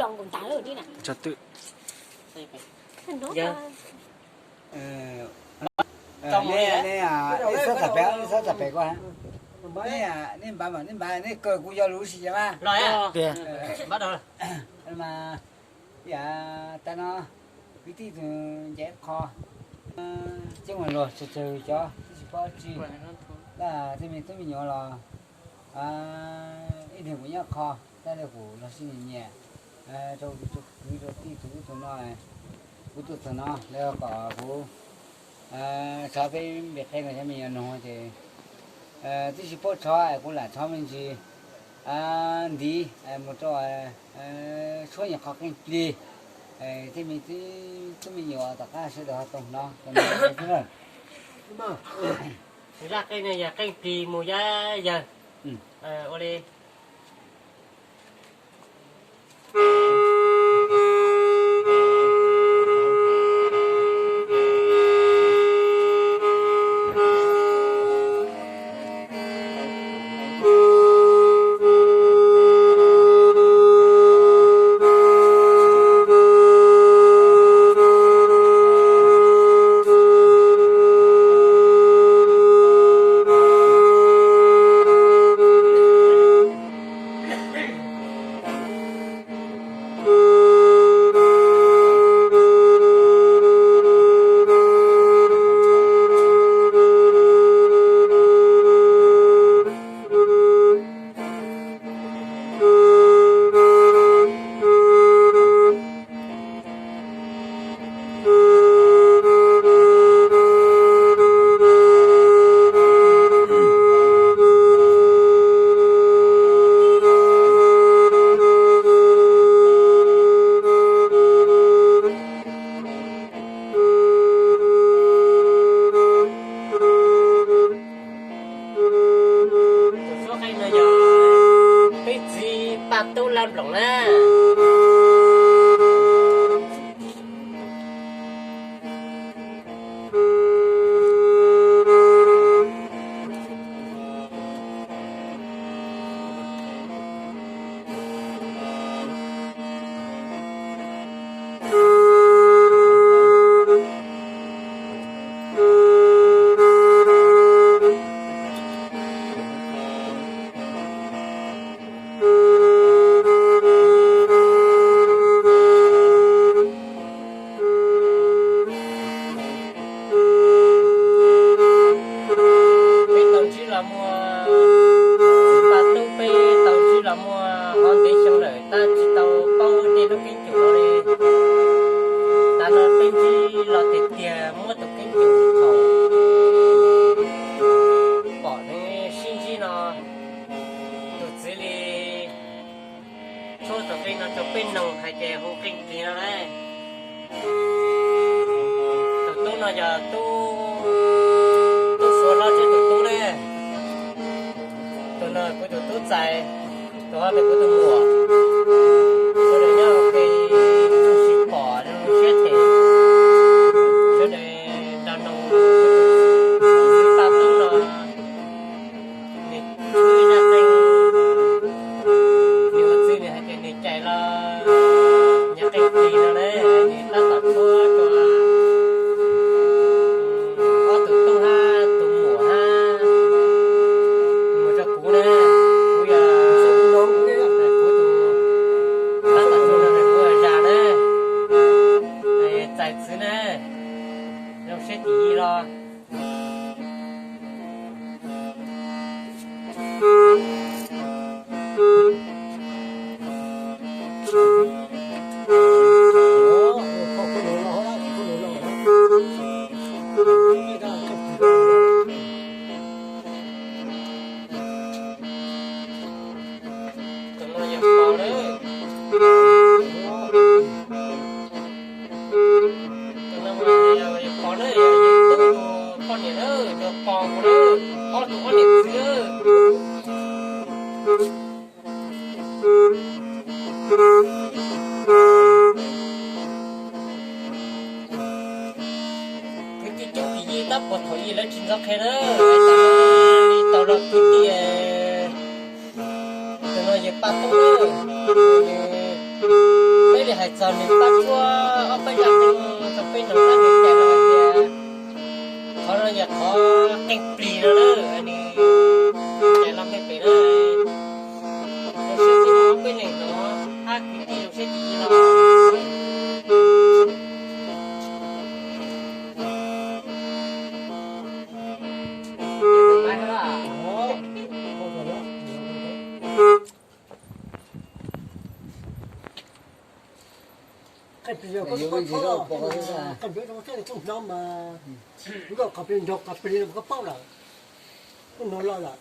Tso twm. Nej, nej, nej txhob txam pem, nej txhob txam pem ko. Nej, nej npaj mas, nej npaj, nej kaw kuv yog lub sij hawm mas. Tiag. Mas, ib yam tas no, kwv tij tus ncaim qho, Ceeb Vas Luag, tsawg tsawg cov tib si pab tsi, tej me tub me nyuam los ib niag kuv nyob qho, tab li kuv los sib nyiam nyiam rau kwv rau tij tus ub tus no, kuv tuaj txog no lawv kom kuv tshov peb npe qe no cov me nyuam noog ces tib si paub tshov es kuv lam tshov me ntsis ntiv mus rau tshuab nyuam qhov qeej plig, tej me tub me nyuam tom qab sawv daws ho toog no. Zaj qeej no yog qeej plig mus yab yawg. Ua li. Tus suab qeej no yog peb txiv Paj Tub Laj Nploom na. Peb tau ntsib los muaj, Paj Tub peb tau ntsib los muaj ob ntev xyoo lawm tab tsis tau paub tej lub keeb kwm no li. Tav no peb ntsib los tiag tiag muab tus keeb kwm thaum pom nws sib ntsib no, tus txwv li tshuab tus qeej no rau peb noog hais tias hu qeej plig no lauj. Tus tub no yog tub, tub Suav hlob Tswb tus tub ne. Tus no kuv tus tub ntxhais, tus no tes kuv tus muam. Sawv daws nyob ua ke, tsis pom zoo siab them. Sawv daws nrog noog Paj Tub no. Nws tshuab zaj qeej, nws ua txwv nws hais tias nws cais los nyob qeej plig no ne, nws tab tom tshuab rau ob tug tub hab tus muam hab mus rau kuv ne. Kuv yog, kuv tus, tab tom tshuab no kuv yog zaj ne, txais txwv ne, zoo siab tim yig los. Tus no yog pos lawm. Tus no mas yog pos lawm, yog tub poj niam lawm, yog pos mus lawm, ob tug ob niam txiv lawm. Kwv tij coob tim yig tab puas thaum ub lawv tsis ntxov qhia na, li tau los kwv tij. Tus no yog Paj Tub na, nws Txog nws pab tshuab ob peb zaj qeej txog peb nrog tab nws cais los hais tias qhov no yog qhov qeej plig no na, nws cais los me pem na. Zoo siab twb muaj peb leeg no, hab kwv tij zoo siab ci los. Qeej plig, qeej plig, qeej plig, qeej plig, qeej plig mas, qhov plig nrog qhov plig no mas koj paub lawm, koj hnov lawm.